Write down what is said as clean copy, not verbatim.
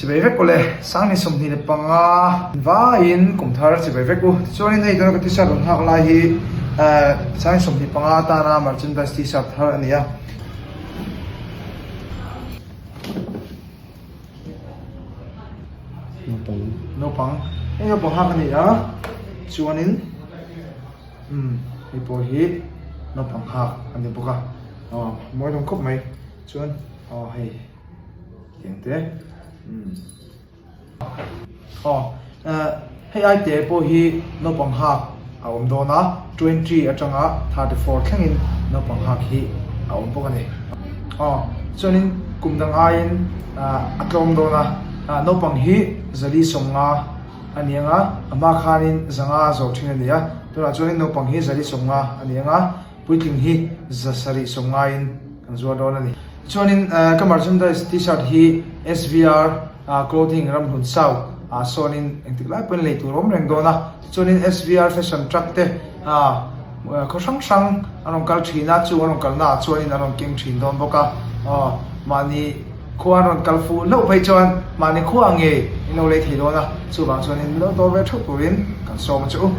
Chibai vek ule, Sangni 25 vaiin kum thar chibai vek u. Tichuanin hei tuna ka t-shirt rawn nghak lai hi Sangni 25 atana merchandise t-shirt thar a ni a. Naupang. Naupang. Hei naupang hak a ni a, chuanin umm hei pawh hi naupang hak a ni bawk a, aw mawi hlawm khawp mai chuan aw hei. Tiang te. Umm. Aw, hei ai te pawh hi naupang hak a awm dawn a, 20 atanga 34 thlengin naupang hak hi a awm bawk a ni. Aw, chuanin kum dang aiin a tlawm dawn a, naupang hi zali 50 a ni ang a, a hma khanin zanga a zawh thin a ni a, tunah chuanin naupang hi zali 50 a ni ang a, Puitling hi 700 sawmngaiin kan zuar dawn a ni. Chuanin ka merchandise t-shirt hi SVR Clothing Ramhlun South ah sawnin engtik lai pawhin lei tur a awm reng dawn a. Tichuanin SVR Fashion Truck te khaw hrang hrang an rawn kal thin a, chung an rawn kalna ah chuanin an rawn keng thin dawn bawk a. Mahni khua an rawn kal fuh hlauh phei chuan mahni khua ngei in lo lei thei dawn a, chuvang chuanin min lo dawr ve theuh turin kan sawm a che u.